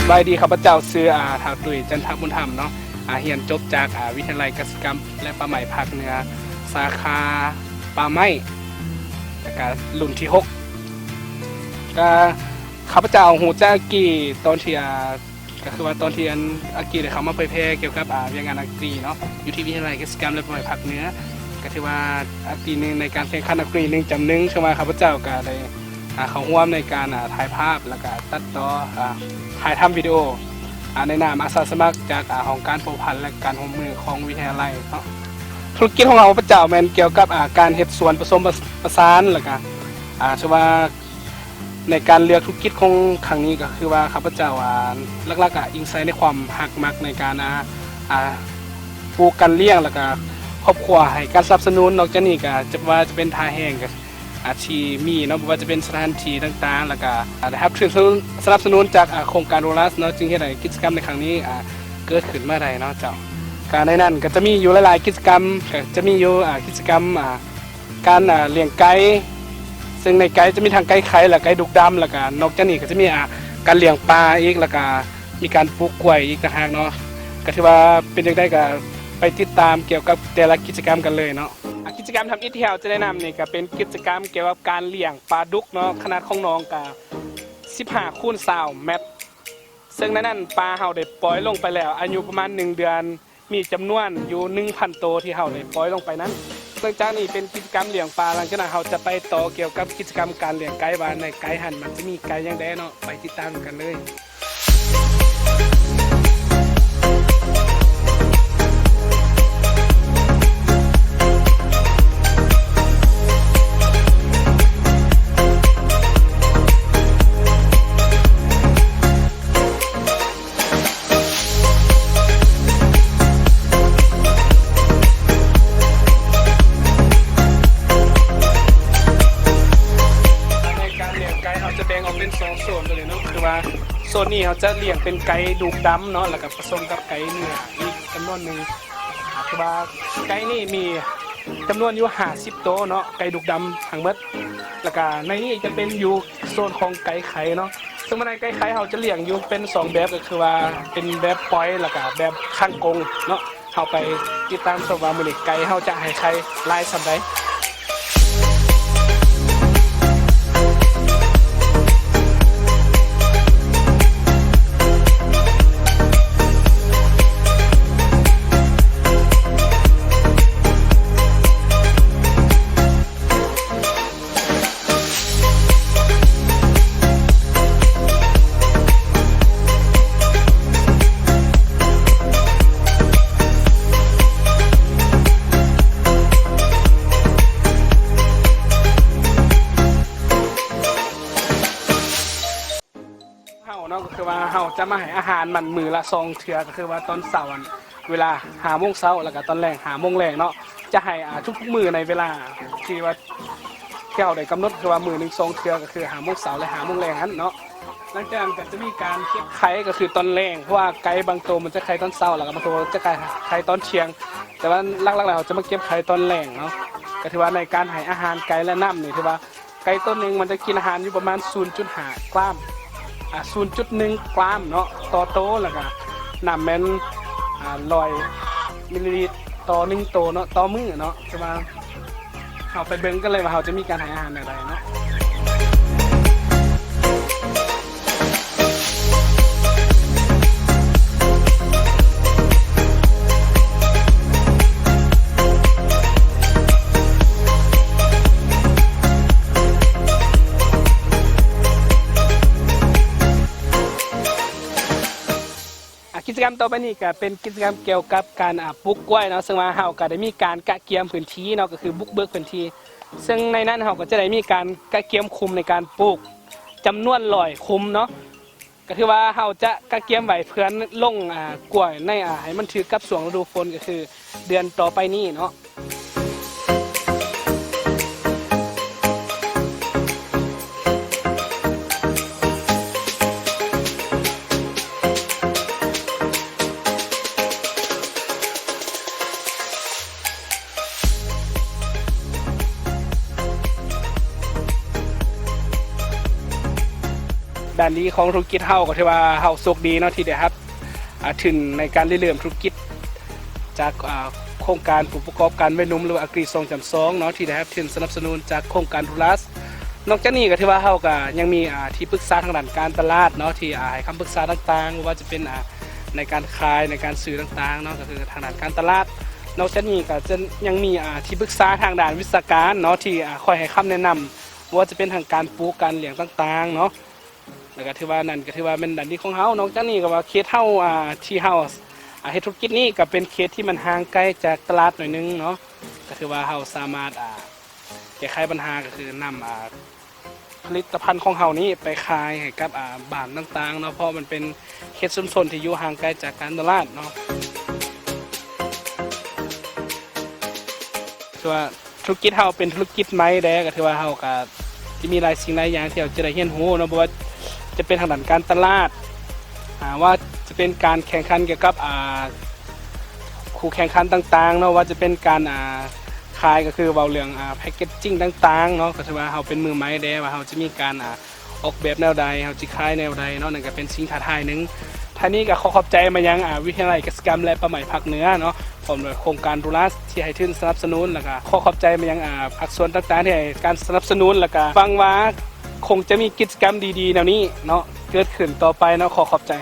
ສະບາຍດີ ຂ້າພະເຈົ້າຊື່ ອາ ທ້າວຕຸ້ຍ ຈັນທະບຸນທຳເນາະ ອາ ຮຽນຈົບຈາກ ອາ ວິທະຍາໄລກະສິກຳ ແລະ ປ່າໄມ້ພາກເໜືອ ສາຂາປ່າໄມ້ ແລ້ວກະລຸ້ນທີຫົກ ກະ ຂ້າພະເຈົ້າຮູ້ຈັກອາກີຕອນທີ່ ອາ ກະຄືວ່າຕອນທີ່ອັນອາກີໄດ້ເຂົ້າມາເຜີຍແຜ່ກ່ຽວກັບ ອາ ວຽກງານອາກີເນາະ ຢູ່ທີ່ວິທະຍາໄລກະສິກຳ ແລະ ປ່າໄມ້ພາກເໜືອ ກະຖືວ່າອາກີໜຶ່ງໃນການແຂ່ງຂັນອາກີໜຶ່ງຈຳໜຶ່ງ ເຊິ່ງວ່າຂ້າພະເຈົ້າກະໄດ້ ອາ ເຂົ້າຮ່ວມໃນການ ອາ ຖ່າຍພາບ ແລ້ວກະຕັດຕໍ່ ອາ ຖ່າຍທຳວິດີໂອ ອາ ໃນນາມອາສາສະໝັກຈາກ ອາ ຫ້ອງການພົວພັນ ແລະ ການຮ່ວມມືຂອງວິທະຍາໄລເນາະ. ທຸລະກິດຂອງຂ້າພະເຈົ້າແມ່ນກ່ຽວກັບ ອາ ການເຮັດສວນປະສົມປະ ປະສານ ແລ້ວກະ ອາ ຖືວ່າ ໃນການເລືອກທຸລະກິດຂອງຄັ້ງນີ້ ກະຄືວ່າຂ້າພະເຈົ້າ ອາ ຫຼັກໆ ກະອີງໃສ່ໃນຄວາມຮັກມັກໃນການ ອາ ອາ ປູກການລ້ຽງ ແລ້ວກະຄອບຄົວໃຫ້ການສະໜັບສະໜູນ. ນອກຈາກນີ້ກະຈະວ່າຈະເປັນທ່າແຮງ ກະ ອາ ທີ່ມີເນາະ ບໍ່ວ່າຈະເປັນສະຖານທີ່ຕ່າງໆ ແລ້ວກະ ອາ ໄດ້ຮັບທຶນສະໜັບສະໜູນຈາກ ອາ ໂຄງການໂຣລາສເນາະ ຈຶ່ງເຮັດໃຫ້ກິດຈະກຳໃນຄັ້ງນີ້ ອາ ເກີດຂຶ້ນມາໄດ້ເນາະເຈົ້າ. ກະໃນນັ້ນກະຈະມີຢູ່ຫຼາຍໆກິດຈະກຳ ກະຈະມີຢູ່ ອາ ກິດຈະກຳ ອາ ການ ອາ ລ້ຽງໄກ່ ເຊິ່ງໃນໄກ່ຈະມີທັງໄກ່ໄຂ່ ແລະ ໄກ່ດຸກດຳ ແລ້ວກະນອກຈາກນີ້ກະຈະມີ ອາ ການລ້ຽງປາອີກ ແລ້ວກະມີການປູກກ້ວຍອີກຕ່າງຫາກເນາະ. ກະຖືວ່າເປັນຈັ່ງໃດກະໄປຕິດຕາມກ່ຽວກັບແຕ່ລະກິດຈະກຳກັນເລີຍເນາະ. ອາ ກິດຈະກຳທຳອິດທີ່ເຮົາຈະແນະນຳນີ້ກະເປັນກິດຈະກຳກ່ຽວກັບການລ້ຽງປາດຸກເນາະ ຂະໜາດຂອງໜອງກະສິບຫ້າຄູນຊາວແມັດ ເຊິ່ງໃນນັ້ນປາເຮົາໄດ້ປ່ອຍລົງໄປແລ້ວ ອາຍຸປະມານໜຶ່ງເດືອນ ມີຈຳນວນຢູ່ໜຶ່ງພັນໂຕທີ່ເຮົາໄດ້ປ່ອຍລົງໄປນັ້ນ. ຫຼັງຈາກນີ້ເປັນກິດຈະກຳລ້ຽງປາ ຫຼັງຈາກນັ້ນເຮົາຈະໄປຕໍ່ກ່ຽວກັບກິດຈະກຳການລ້ຽງໄກ່ ວ່າໃນໄກ່ຫັ້ນມັນຈະມີໄກ່ຫຍັງແດ່ເນາະ ໄປຕິດຕາມນຳກັນເລີຍ. ໃນການລ້ຽງໄກ່ເຮົາຈະແບ່ງອອກເປັນສອງໂຊນໄປເລີຍເນາະ ຄືວ່າໂຊນນີ້ເຮົາຈະລ້ຽງເປັນໄກ່ດຸກດຳເນາະ ແລ້ວກະປະສົມກັບໄກ່ເນື້ອອີກຈຳນວນໜຶ່ງ ຄືວ່າໄກ່ນີ້ມີຈຳນວນຢູ່ຫ້າສິບໂຕເນາະ ໄກ່ດຸກດຳທັງໝົດ ແລ້ວກະໃນນີ້ຈະເປັນຢູ່ໂຊນຂອງໄກ່ໄຂ່ເນາະ. ເຊິ່ງມາໃນໄກ່ໄຂ່ເຮົາຈະລ້ຽງຢູ່ເປັນສອງແບບ ກະຄືວ່າເປັນແບບປ່ອຍ ແລ້ວກະແບບຂັງກົງເນາະ. ເຮົາໄປຕິດຕາມຊົມວ່າມື້ນີ້ໄກ່ເຮົາຈະໃຫ້ໄຂ່ຫຼາຍສ່ຳໃດ. ເຮົາເນາະ ກະຄືວ່າເຮົາຈະມາໃຫ້ອາຫານມັນມື້ລະສອງເທື່ອ ກະຄືວ່າຕອນເຊົ້າຫັ້ນ ເວລາຫ້າໂມງເຊົ້າ ແລ້ວກະຕອນແລງຫ້າໂມງແລງເນາະ ຈະໃຫ້ ອາ ທຸກໆມື້ໃນເວລາທີ່ວ່າ ທີ່ເຮົາໄດ້ກຳນົດ ຄືວ່າມື້ໜຶ່ງສອງເທື່ອ ກະຄືຫ້າໂມງເຊົ້າ ແລະ ຫ້າໂມງແລງຫັ້ນເນາະ. ຫຼັງຈາກນັ້ນກະຈະມີການເກັບໄຂ່ ກະຄືຕອນແລງ ເພາະວ່າໄກ່ບາງໂຕມັນຈະໄຂ່ຕອນເຊົ້າ ແລ້ວກະບາງໂຕຈະໄຂ່ ໄຂ່ຕອນທ່ຽງ ແຕ່ວ່າຫຼັກໆແລ້ວເຮົາຈະມາເກັບໄຂ່ຕອນແລງເນາະ. ກະຖືວ່າໃນການໃຫ້ອາຫານໄກ່ ແລະ ນ້ຳນີ້ ຖືວ່າ ໄກ່ໂຕໜຶ່ງມັນຈະກິນອາຫານຢູ່ປະມານສູນຈຸດຫ້າກຣາມ ອາ ສູນຈຸດໜຶ່ງກຣາມເນາະ ຕໍ່ໂຕ ແລ້ວກະນ້ຳແມ່ນ ອາ ຮ້ອຍມິນລີລິດຕໍ່ໜຶ່ງໂຕເນາະ ຕໍ່ມື້ເນາະ. ແຕ່ວ່າເຮົາໄປເບິ່ງກັນເລີຍວ່າເຮົາຈະມີການໃຫ້ອາຫານແນວໃດເນາະ. ອາ ກິດຈະກຳຕໍ່ໄປນີ້ກະເປັນກິດຈະກຳກ່ຽວກັບການ ອາ ປູກກ້ວຍເນາະ ເຊິ່ງວ່າເຮົາກະໄດ້ມີການກະກຽມພື້ນທີ່ເນາະ ກະຄືບຸກເບີກພື້ນທີ່ ເຊິ່ງໃນນັ້ນເຮົາກະຈະໄດ້ມີການກະກຽມຂຸມໃນການປູກຈຳນວນຮ້ອຍຂຸມເນາະ. ກະຖືວ່າເຮົາຈະກະກຽມໄວ້ເພື່ອລົງ ອາ ກ້ວຍໃນ ອາ ໃຫ້ມັນຖືກກັບຊ່ວງລະດູຝົນ ກະຄືເດືອນຕໍ່ໄປນີ້ເນາະ. ອ ດ້ານດີຂອງທຸລະກິດເຮົາກໍຖືວ່າເຮົາໂຊກດີເນາະ ທີ່ໄດ້ຮັບ ອາ ທຶນໃນການລິເລີ່ມທຸລະກິດ ຈາກ ອາ ໂຄງການຜູ້ປະກອບການວັຍໜຸ່ມ ຫຼືວ່າ Agri ສອງຈຸດສອງເນາະ ທີ່ໄດ້ຮັບທຶນສະໜັບສະໜູນຈາກໂຄງການ Rulas. ນອກຈາກນີ້ກໍຖືວ່າເຮົາກໍຍັງມີ ອາ ທີ່ປຶກສາທາງດ້ານການຕະຫຼາດເນາະ ທີ່ ອາ ໃຫ້ຄຳປຶກສາຕ່າງໆ ບໍ່ວ່າຈະເປັນ ອາ ໃນການຂາຍ ໃນການຊື້ຕ່າງໆເນາະ ກໍຄືທາງດ້ານການຕະຫຼາດ. ນອກຈາກນີ້ກໍຈະຍັງມີ ອາ ທີ່ປຶກສາທາງດ້ານວິຊາການເນາະ ທີ່ ອາ ຄອຍໃຫ້ຄຳແນະນຳ ບໍ່ວ່າຈະເປັນທາງການປູກ ການລ້ຽງຕ່າງໆເນາະ ແລ້ວກໍຖືວ່ານັ້ນກໍຖືວ່າແມ່ນດ້ານດີຂອງເຮົາ. ນອກຈາກນີ້ກໍວ່າເຂດເຮົາ ອາ ທີ່ເຮົາ ອາ ເຮັດທຸລະກິດນີ້ກໍເປັນເຂດທີ່ມັນຫ່າງໄກຈາກຕະຫຼາດໜ້ອຍໜຶ່ງເນາະ ກໍຖືວ່າເຮົາສາມາດ ອາ ແກ້ໄຂບັນຫາ ກໍຄືນຳ ອາ ຜະລິດຕະພັນຂອງເຮົານີ້ໄປຂາຍໃຫ້ກັບ ອາ ບ້ານຕ່າງໆເນາະ ເພາະມັນເປັນເຂດຊຸມຊົນທີ່ຢູ່ຫ່າງໄກຈາກການຕະຫຼາດເນາະ. ຄືວ່າທຸລະກິດເຮົາເປັນທຸລະກິດໃໝ່ແດ່ ກໍຖືວ່າເຮົາກໍຈະມີຫຼາຍສິ່ງຫຼາຍຢ່າງທີ່ເຮົາຈະໄດ້ຮຽນຮູ້ເນາະ ບໍ່ວ່າຈະເປັນທາງດ້ານການຕະຫຼາດ ອາ ວ່າຈະເປັນການແຂ່ງຂັນກ່ຽວກັບ ອາ ຄູ່ແຂ່ງຂັນຕ່າງໆເນາະ ວ່າຈະເປັນການ ອາ ຂາຍ ກໍຄືເວົ້າເລື່ອງ ອາ packaging ຕ່າງໆເນາະ ກໍຖືວ່າເຮົາເປັນມືໃໝ່ແດ່ ວ່າເຮົາຈະມີການ ອາ ອອກແບບແນວໃດ ເຮົາຈະຂາຍແນວໃດເນາະ ນັ້ນກໍເປັນສິ່ງທ້າທາຍໜຶ່ງ. ທ້າຍນີ້ກໍຂໍຂອບໃຈມາຍັງ ອາ ວິທະຍາໄລກະສິກຳ ແລະ ປ່າໄມ້ພາກເໜືອເນາະ ພ້ອມດ້ວຍໂຄງການ Rulas ທີ່ໃຫ້ທຶນສະໜັບສະໜູນ ແລ້ວກໍຂໍຂອບໃຈມາຍັງ ອາ ພາກສ່ວນຕ່າງໆທີ່ໃຫ້ການສະໜັບສະໜູນ ແລ້ວກໍຫວັງວ່າຄົງຈະມີກິດຈະກຳດີໆແນວນີ້ເນາະ ເກີດຂຶ້ນຕໍ່ໄປເນາະ. ຂໍຂອບໃຈ.